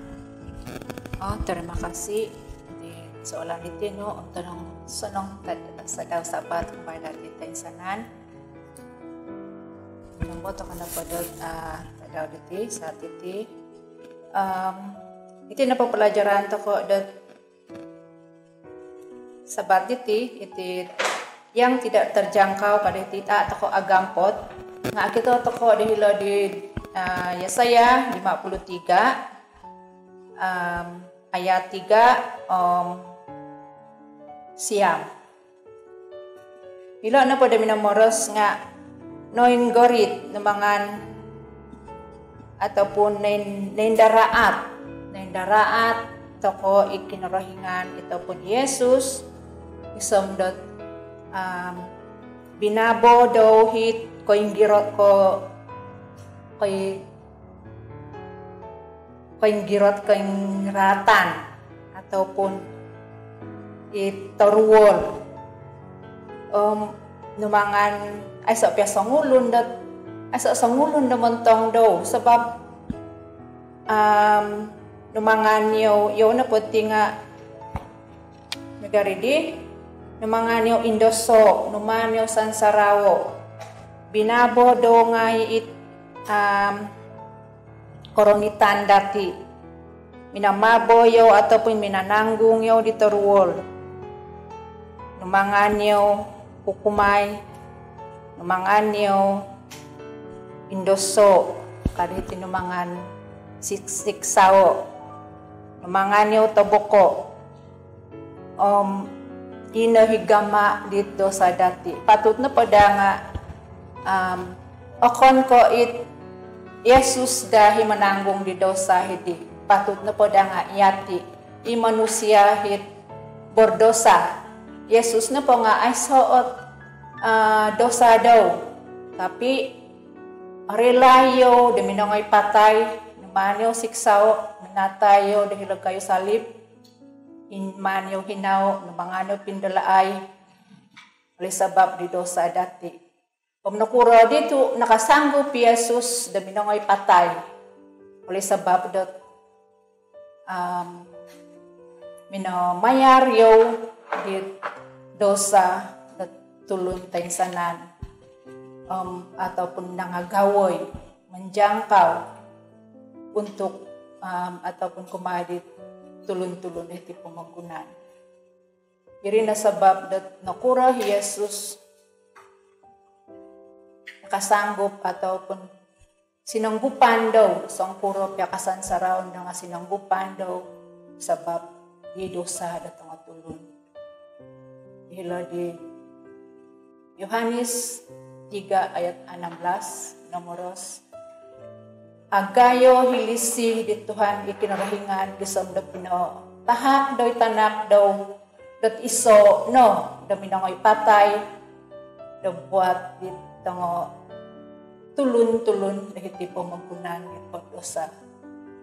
Oh, terima kasih di soalan diti no, om tonong sonong tad-, sadau Sabat kumaa dati toinsanan. Nombor tokou nopo dot, ah, tadau diti, saat diti. Om, iti nopo pelajaran tokou dot Sabat diti, iti yang tidak terjangkau ka do hiti, a tokou agampot. Nga okito tokou do hilo di, ah, Yesaya lima puluh tiga, om, ayat tiga om siam. Ilo nopo do minomoros nga noinggorit, numaan, ataupun noin-, noindaraat. Noindaraat tokou i Kinorohingan ataupun Yesus, gisom dot, om, binabo dau it koinggirot ko-, koi-, koinggirot-koinggiratan ataupun i toruol. Om, numaan aiso pia songulun dot aiso songulun do montong dau, sabab, um, numangan yau, yau nopo diti nga' miagal di, numangan yau indoso, numangan yau sansarao, binabo dau ngai' it, um, korongitan dati. Minamabo yau ataupun minananggung yau di toruol. Numangan yau hukumai, numangan yau indoso, ka diti numangan sik-, siksao, numangan yau toboko. Om ino i gama di dosa dati. Patut nopo daa nga', um, okon ko' it Yesus daa i mananggung di dosa hiti. Patut nopo daa nga' yati i manusia it berdosa. Yesus nopo nga' aiso ot, uh, dosa dau. Tapi rela yau do minongoi patai, numaan yau siksao, minatai yau do hilo kayu salib, numaan yau hinao, numaan yau pindalaai oleh sabab di dosa dati. Om nokuro di tu' nakasanggup i Yesus do minongoi patai oleh sabab dot, um, minomayar yau di dosa dot tulun toinsanan, um, ataupun nangagawoi, menjangkau untuk, um, ataupun kumaa di tulun-tulun id pomogunan. Iri no sabab dot nokuro i Yesus nakasanggup ataupun sinanggupan dau, songkuro pia kasansaraon dau nga' sinanggupan dau sabab di dosa dot tongo tulun. Hilo di Yohanes tiga ayat enam belas, nomoros, agayo i lisi di Tuhan i Kinorohingan gisom do pinatahak dau i tanak dau dot iso no do minongoi patai do buat di tongo tulun-tulun do hiti pomogunan di berdosa.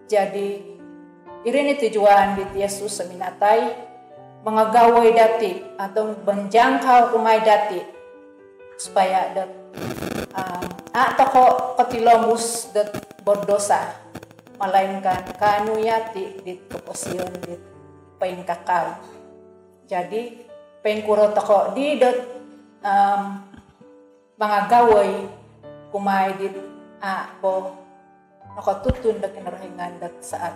Jadi, iri no i tujuan di Yesus do minatai, mangagawoi dati atau menjangkau kumaa dati, supaya dot, um, a' toko' kotilombus dot berdosa, melainkan kaanu yati di koposion di poingkakal. Jadi, poingkuro toko' di dot, um, mangagawoi kumaa dit a' po nokotutun do Kinorohingan dot saat.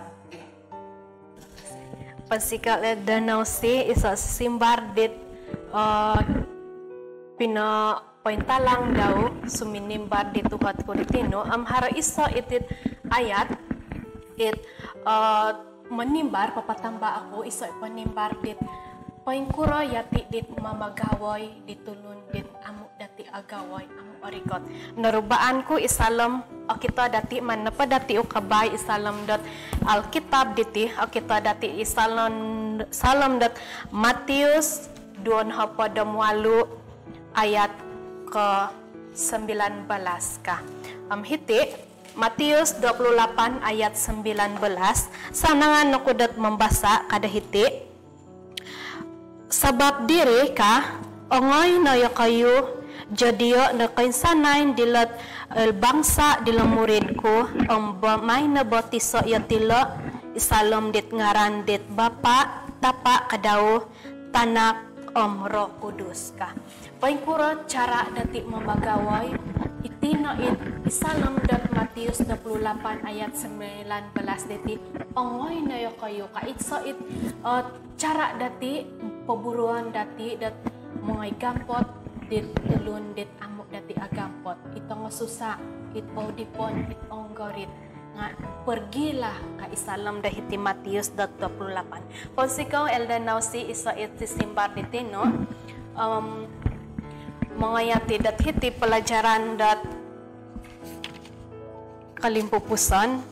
Pounsikou Elder Nausi, iso simbar dit, eh, pinopointalang dau suminimbar dit uhot ku di tinu, om haro iso itit ayat it, eh, monimbar, papatamba oku iso ponimbar dit poingkuro yati dit mamagawoi di tulun dit amu dati agawoi, amu orikot. Norubaan ku id saalom okito dati, maan nopo dati ukabai id saalom dot Alkitab diti, okito dati id saalom, saalom dot Matius duo nohopod om walu ayat ko sembilan belas ka. Om hiti, Matius dua puluh lapan ayat sembilan belas, sanangan oku dot mambasa ka do hiti. Sabab diri ka, ongoi no iyokoyu, jodio no koinsanai dilot, eh, bangsa dilo murid ku, om bo-, maai no botiso yotilo id saalom dit ngaran dit Bapa, Tapa ka dau, Tanak om Roh Kudus ka. Poingkuro cara dati mamagawoi? Iti no id saalom dot Matius dua puluh lapan ayat sembilan belas diti, ongoi no iyokoyu ka. Iso it, eh, cara dati, poburuon dati dot mongoi gampot dit tulun dit amu dati agampot. It ongosusa, it oudipon, it onggorit. Nga' pergilah ka id saalom do hiti Matius dot dua puluh lapan. Pounsikou Elder Nausi, iso it simbar di tinu, om, mongoi yati dot hiti pelajaran dot kolimpupuson,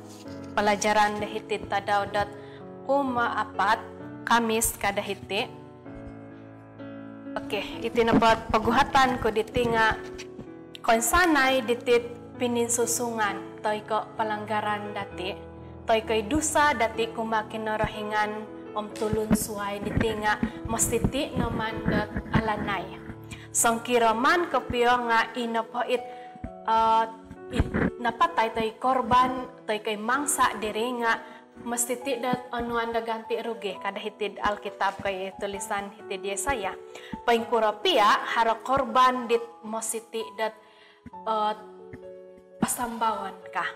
pelajaran do hiti tadau dot kumaapat, Kamis ka do hiti. Okey, iti nopo poguhatan ku diti nga' koinsanai ditit pininsusungan toi ko' pelanggaran dati, toi ko' i dusa dati kumaa Kinorohingan om tulun suai diti nga' mositi no maan dot alanai. Songkuro maan kopio nga' i nopo it, eh, i napatai toi korban toi ko i mangsa diri nga mositi dot onuan do ganti rugi, ka do hiti'd Alkitab ko i tulisan hiti'd Yesaya. Poingkuro pia haro korban dit mositi dot, eh, pasambaon ka,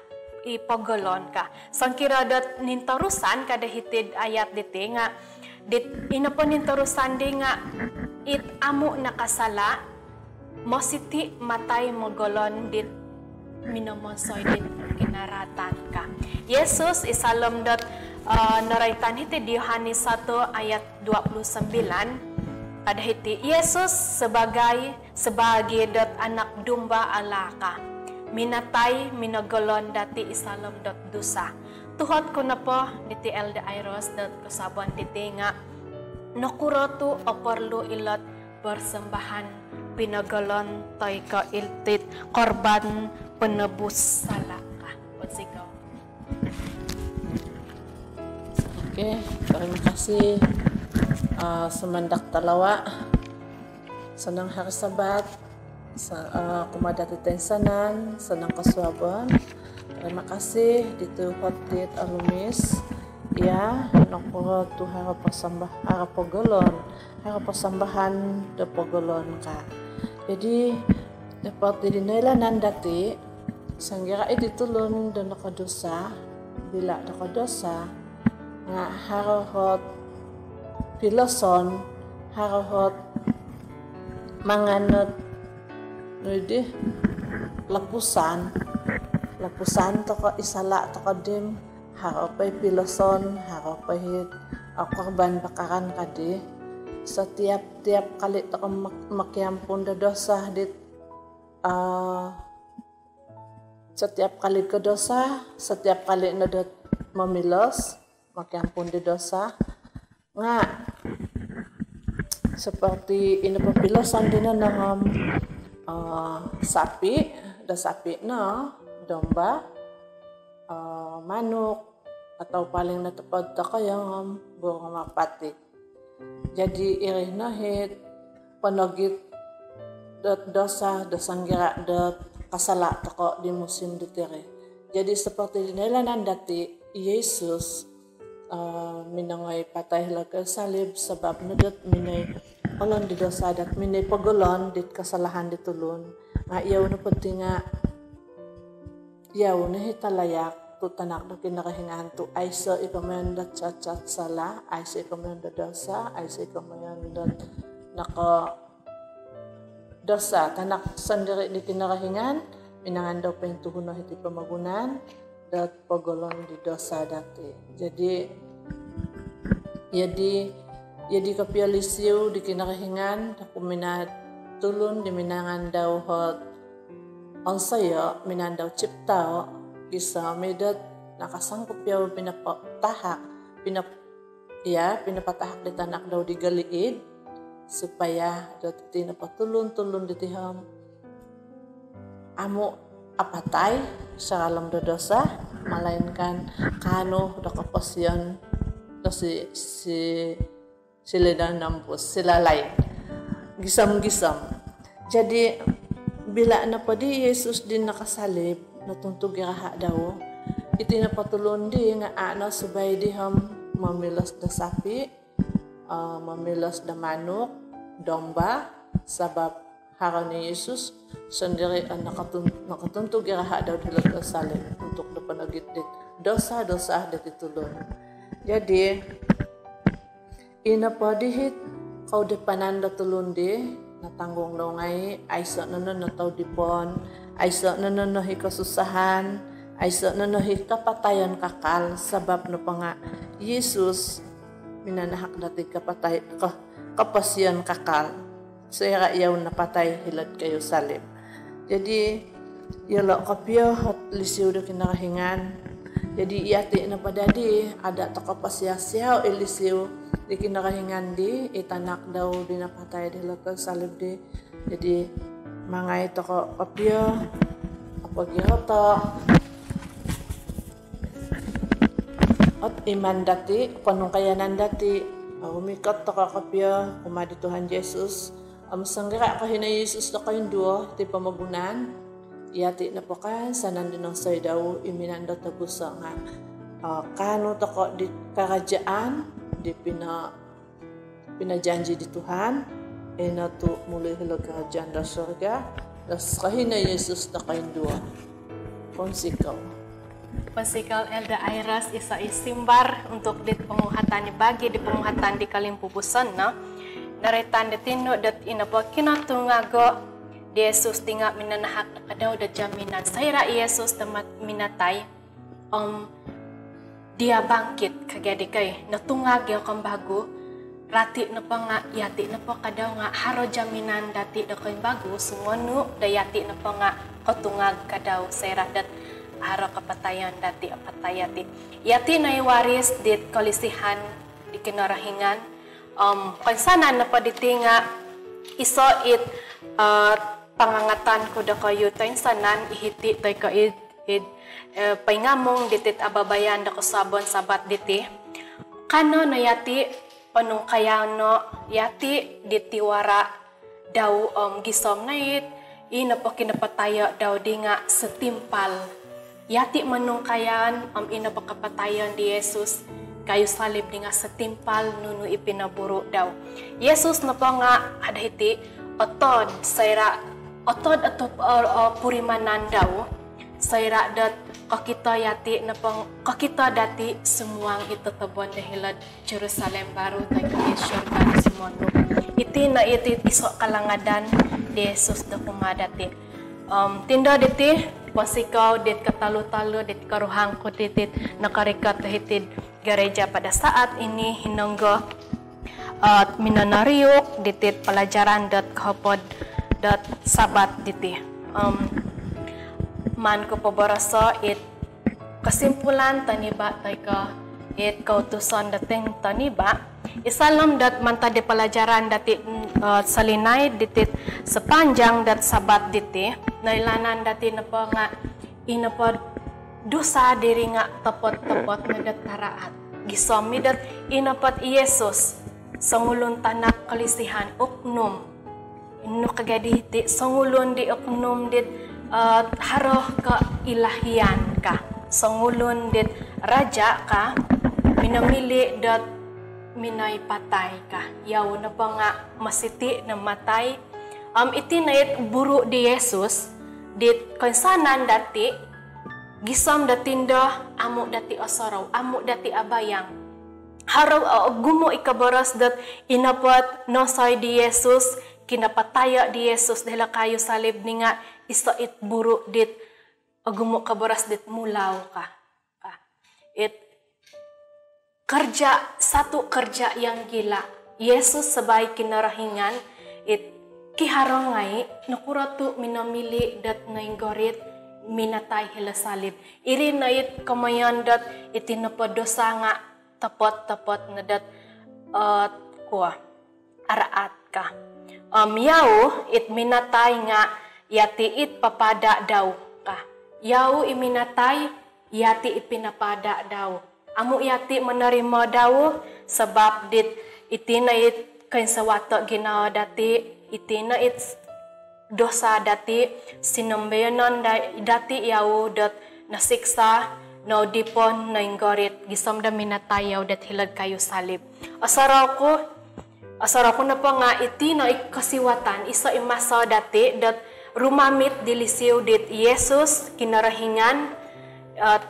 i pogolon ka. Songkira dot nintorusan ka do hiti'd ayat diti nga, dit ino po nintorusan di nga it amu nakasala, mositi matai mogolon dit minomonsoi dit kinaratan ka. Yesus i saalom dot, eh, noroitan hiti di Yohanes satu ayat dua puluh sembilan, ka do hiti, Yesus sebagai, sebagai dot anak domba Allah ka, minatai minogolon dati i saalom dot dusa. Tuhot ku nopo diti Elder Iros dot kosuabon diti nga nokuro tu oporlu ilot persembahan pinogolon toi ko itit korban penebus sala ka. Pounsikou. Okey, terima kasih, ah, sumandak talawa. Sanang hari Sabat, sa-, ah, kumaa dati toinsanan, sanang kosuabon. Terima kasih di tuhot dit olumis. Iya, nokuro tu haro persembah-, haro pogolon, haro persembahan do pogolon ka. Jadi, seperti di noilaan dati, songkira iti tulun do nokodusa, bila nokodusa, nga haro ot piloson, haro ot mangan ot, nu di, lapusan, lapusan toko i sala toko di, haro po i piloson, haro po i, ah, korban bakaran ka di. Setiap-tiap kali toko mak-, mokiampun do dosa dit, ah, setiap kali ko dosa, setiap kali no dot momilos, mokiampun di dosa. Nga, seperti ino po piloson dino no om, eh, sapi, do sapi no, domba, eh, manuk, atau paling notopot toko yo om burung merpati. Jadi iri no it ponogit dot dosa do songkira dot kasala toko di musim diti ri. Jadi seperti di noilaan dati, Yesus, eh, minongoi patai hilo'd kayu salib sabab no dot minoi olon di dosa dot minoi pogolon dit kasalahan di tulun. Nga yau nopo ti nga yau no i talayak tu tanak do Kinorohingan tu aiso i komoyon dot cacat sala, aiso i komoyon do dosa, aiso i komoyon dot nokodosa. Tanak sondiri di Kinorohingan, minangan dau pointuhun o hiti pomogunan dot pogolon di dosa dati. Jadi, jadi, jadi kopio lisi di Kinorohingan do kumaa tulun di minangan dau ot onsoyo, minangan dau cipta o, gisom i dot nakasangkup yau pinapatahak, pinap-, iya, pinapatahak di tanak dau di galiid, supaya dot iti nopo tulun-tulun diti om amu apatai saralom do dosa, melainkan kaanu do koposion do si, si, sila do nombus, sila lain. Gisom-gisom. Jadi, bila nopo di Yesus di nakasalib, notuntug i raha dau, iti nopo tulun di nga a no subai di om momilos do sapi, eh, momilos do manuk, domba, sabab haro ni Yesus sondiri, eh, nokotun-, nokotuntug i raha dau hilo'd salib untuk do ponogit dit dosa-dosa dati tulun. Jadi, ino po diti koudipanan do tulun di natanggung dau ngai, aiso no no toudipon, aiso no no i kosusahan, aiso no no i kapatayon kakal, sabab nopo nga Yesus minanahak dati kapatai, ko-, koposion kakal. Soira yau napatai hilo'd kayu salib. Jadi, yolo kopio ot lisi do Kinorohingan. Jadi, yati nopo dadi, ada toko posia-siau i lisi di Kinorohingan di, i tanak dau di napatai di hilo'd salib di. Jadi, mangai toko kopio, apagirato ot iman dati, ponungkayanan dati, rumikot toko kopio kumaa di Tuhan Yesus. Om songkira ko hino Yesus do koinduo id pomogunan, Yati nopo koinsanan di nonsoi dau i minan do tobuso nga, eh, kaanu toko di karajaan di pina pinajanji di Tuhan, ino tu muli hilo karajaan do surga, do sohino Yesus do koinduo. Pounsikou. Pounsikou Elder Iris, iso i simbar untuk di ponguhatan di bagi di ponguhatan di kolimpupuson no. Noroitan di tinu dot ino po kinotungago di Yesus di nga minanahak do kadau do jaminan soira i Yesus do mat-, minatai. Om dia bangkit ka gia dikoi, notungag ia kembagu. Rati nopo nga, yati nopo kadau nga haro jaminan dati do koimbagu, sumonu do yati nopo nga kotungag kadau soira dot haro kapatayan dati apatai yati. Yati no i waris dit kolisihan di Kinorohingan. Om koinsanan nopo diti nga iso it, eh, pangangatan ku dokoyu toinsanan i hiti toi ko id, id, eh, poingamung ditit ababayan do kosuabon Sabat diti. Kanou no yati, ponungkayan no yati diti wara dau om gisom no it, i nopo kinapatayo dau di nga setimpal. Yati monungkayan om i nopo kapatayon di Yesus kayu salib di nga setimpal nunu i pinoburu dau. Yesus nopo nga ada hiti otod soira, otod o, o, o purimanan dau soira dot kokito yati nopo, kokito dati sumuang i totobon do hilo'd Jerusalem Baru toi ko id surga sumonu. Iti no iti iso kalangadan di Yesus do kumaa dati. Om tindo diti, pounsikou dit kotolu-tolu dit koruhang ku ditit nokorikot do hiti'd gereja pada saat ini hinonggo, eh, minonoriuk ditit pelajaran dot kohopod dot Sabat diti. Om maan ku poboroso it kesimpulan toniba toi ko it koutusan dot toniba. Id saalom dot mantad di pelajaran dati, eh, solinaid ditit sepanjang dot Sabat diti, noilaan dati nopo nga i nopo dusa diri nga topot-topot no dot araat. Gisom i dot i nopo Yesus songulun tanak kolisihan, oknum. Nunu ka gia diti, songulun di oknum dit, eh, haro keilahian ka. Songulun dit raja ka, minomili dot minoi patai ka. Yau nopo nga mositi no matai. Om iti no it buru di Yesus dit koinsanan dati, gisom do tindo amu dati osorou, amu dati abayang. Haro, eh, ogumu i koboros dot i nopo nonsoi di Yesus, kinapatayo di Yesus do hilo kayu salib di nga iso it buru dit ogumu koboros dit mulau ka. Ka. It kerja, satu kerja yang gila. Yesus sebagai Kinorohingan, it kiharo ngai, nokuro tu minomili dot noinggorit minatai hilo salib. Iri no it komoyon dot iti nopo dusa nga topot-topot no dot, eh, kuo, araat ka. Om yau it minatai nga yati it papada dau ka. Yau i minatai, yati i pinapada dau. Amu yati monorimo dau, sabab dit iti no it koinsawato ginawo dati, iti no it dusa dati, sinombeyonon da-, dati yau dot nosiksa, noudipon, noinggorit, gisom do minatai yau dot hilo'd kayu salib. Osorou ku, osorou ku nopo nga iti no i kosiwatan, iso i maso dati dot rumamit di lisi dit Yesus, Kinorohingan, eh,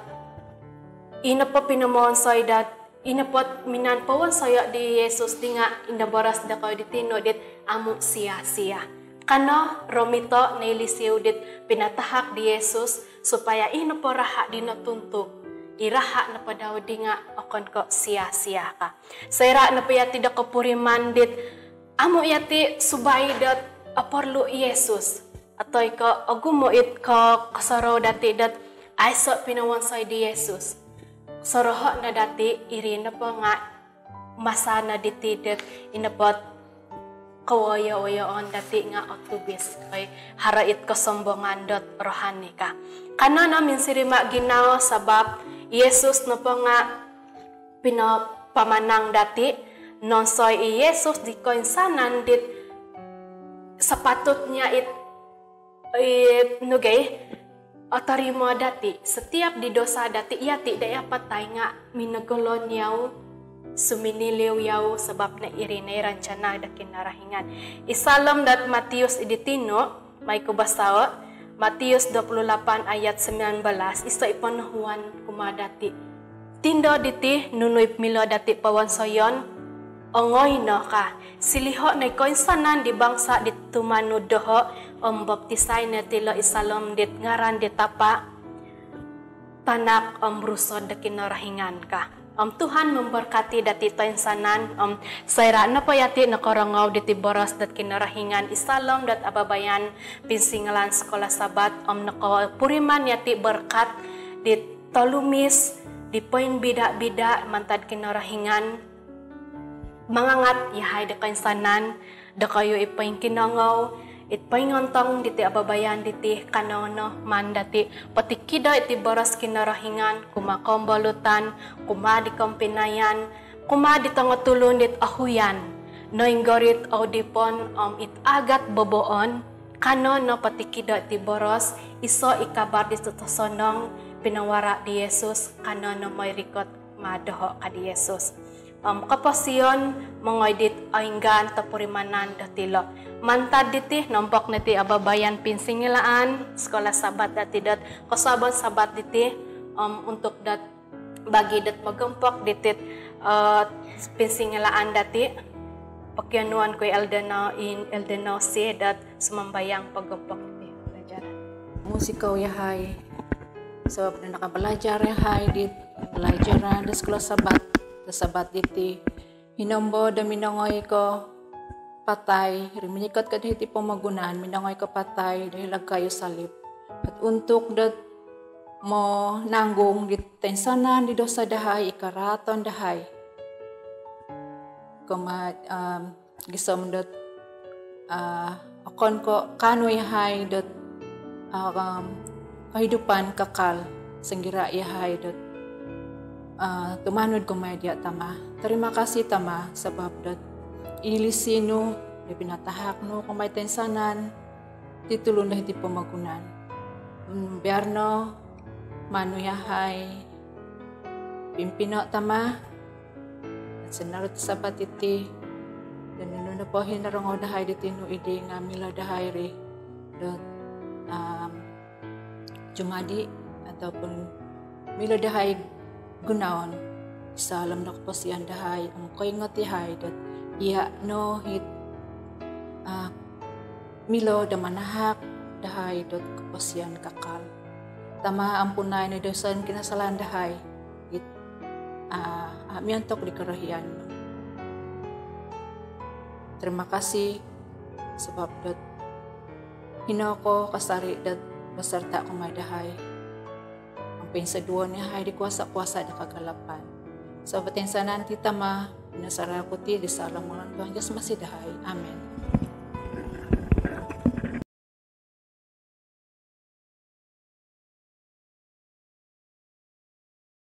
i nopo pinomonsoi dot, i nopo minaan powonsoyo di Yesus di nga i noboros dokoyu diti no dit amu sia-sia. Kanou romito no i lisi dit pinatahak di Yesus, supaya i nopo raha di notuntu, i raha nopo dau di nga okon ko sia-sia ka. Soira nopo yati do kopuriman dit amu yati subai dot oporlu Yesus, atoi ko ogumu it ko-, kosorou dati dot aiso pinowonsoi di Yesus. Soroho no dati, iri nopo nga masa no diti dot i nopo kowoyo-woyoon dati nga otubis, oi, haro it kosombongan dot rohani ka. Kanou no minsirima ginawo sabab Yesus nopo nga pinopamanang dati, nonsoi i Yesus di koinsanan dit sepatutnya it Oi, nogi, otorimo dati setiap di dosa dati, yati dai apatai nga minogolon yau, suminiliu yau, sabab no iri no i rancana do Kinorohingan. Id saalom dot Matius id diti no, mai ku basao, Matius dua puluh lapan ayat sembilan belas, iso i ponuhuan kumaa dati. Tindo diti nunu i milo dati powonsoyon? Ongoi no ka, siliho no i koinsanan di bangsa di tumanud doho, om baptisai no yatilo id saalom dit ngaran di Tapa, Tanak, om Rusod do Kinorohingan ka. Om Tuhan memberkati dati toinsanan, om soira nopo yati nokorongou diti boros dot Kinorohingan id saalom dot ababayan pinsingilaan Sekolah Sabat, om nokopuriman yati berkat di tolumis, di poinbida-bida mantad Kinorohingan, mangangat yahai di koinsanan dokoyu i poingkinongou, it poingontong diti ababayan diti, kanou no maan dati potikido iti boros Kinorohingan kumaa kombolutan, kumaa di kompinayan, kumaa di tongotulun dit ohuyan, noinggorit oudipon om it agat boboon, kanou no potikido iti boros, iso i kabar di tosonong pinawara di Yesus, kanou no moi rikot maa doho ka di Yesus. Om koposion mongoi dit oinggaan topurimanan dotilo. Mantad diti, nombok no iti ababayan pinsingilaan Sekolah Sabat dati dot kosuabon Sabat diti, om untuk dot bagi dot mogompok ditit, eh, pinsingilaan dati, pokionuon ku i Elder No-, in Elder Nosi dot sumambayang pogompok diti pelajaran. Musikou yahai, sabab do nakabalajar yahai dit pelajaran do Sekolah Sabat do Sabat diti. Hinombo do minongoi ko patai, ri minikot ko do hiti pomogunan, minongoi ko patai do hilo'd kayu salib. Dot untuk dot monanggung di toinsanan di dosa dahai, i karaaton dahai. Koma, em, gisom dot, ah, okon ko kaanu yahai dot, ah, em, kehidupan kekal, songgira yahai dot, ah, tumanud kumaa dia Tama. Terima kasih Tama, sabab dot i lisi nu, do pinatahak nu kumaa toinsanan di tulun do hiti pomogunan. Mm, biar no maan nu yahai pimpino Tama, sinarut Sabat iti, do nunu nopo hinorongou dahai di tinu idi nga milo dahai ri do, um, jumadi ataupun milo dahai gunoon id saalom do koposion dahai, om koingot yahai dot ia no it, ah, milo do manahak dahai dot koposion kakal. Tama, ampunai no dosa om kinosalaan dahai it, ah, ah, miontok di korohian nu. Terima kasih sabab dot hino ko kasari dot beserta kumaa dahai. Om poinsoduon yahai di kuasa-kuasa do kegelapan. Sabab toinsanan ti Tama, pinosorou ku ti di saalom ngaran Tuhan Yesus Mesias dahai. Amin.